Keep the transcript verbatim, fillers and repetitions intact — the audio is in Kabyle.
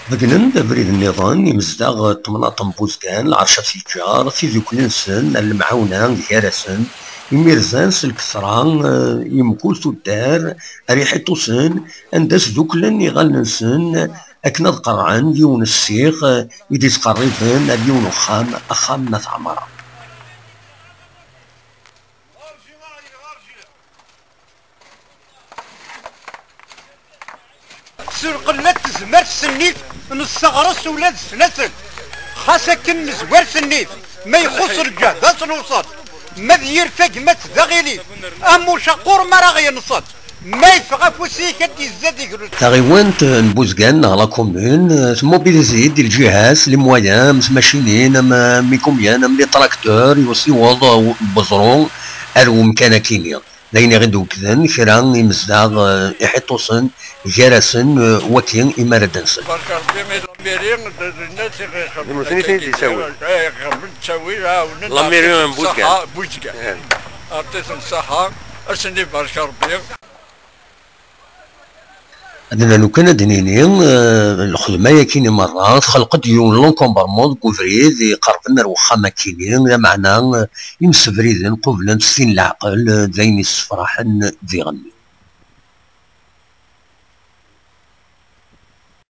Beggnen-d abrid nniḍen imezdaɣ n temnaḍt n Buzgan, Lɛerc At Yeǧǧar, tidukli-nsen, ar lemɛawna gar-asen, imirzan s lkesra, eh, i mkul tuddar, ar Iḥiṭusen, anda sduklen iɣallen-nsen akken ad qerɛen yiwen ssiɣ, eh, i d-ittqerriben ar yiwen uxxam, axxam n At Ɛmara. Surqellat tezmert s nnif, nesseɣres ula d snasel. Xas akken nezwar s nnif, ma ixuṣ lǧehd ad t-newṣel. Ma d yir tagmat d aɣilif, am ucaqur mi ara ɣ-yenṣel. Ma yeffeɣ afus-ik ad d-yezza d igrus. Taɣiwant n Buzgan neɣ la commune, eh, temmobilizi-d i lǧiha-s, les moyens, am tmacinin, am, am ikumyan, am les tracteurs, i usiweḍ, eh, n weẓru ar umkan akini. D ayen i ɣ-id-wekkden kra imezdaɣ, eh, Iḥiṭusen, gar-asen, eh, waki imarad-nsen. Barek Rebbi i lamiri, d, d, d, nutni i ten-id-yettawin. Lamiri n Buzgan. Buzgan. Ih. Ɛṭiten ṣṣaḥa, ad sen-ibarek Rebbi. Ad nanu kan ad d-nini, eh, lxedma-yakini merra txelq-d yiwen n l'encombrement deg ubrid iqerben ar wexxam-akini, lameɛna, eh, imsebriden qublen s tin leɛqel, eh, d ayen yessefraḥen diɣen.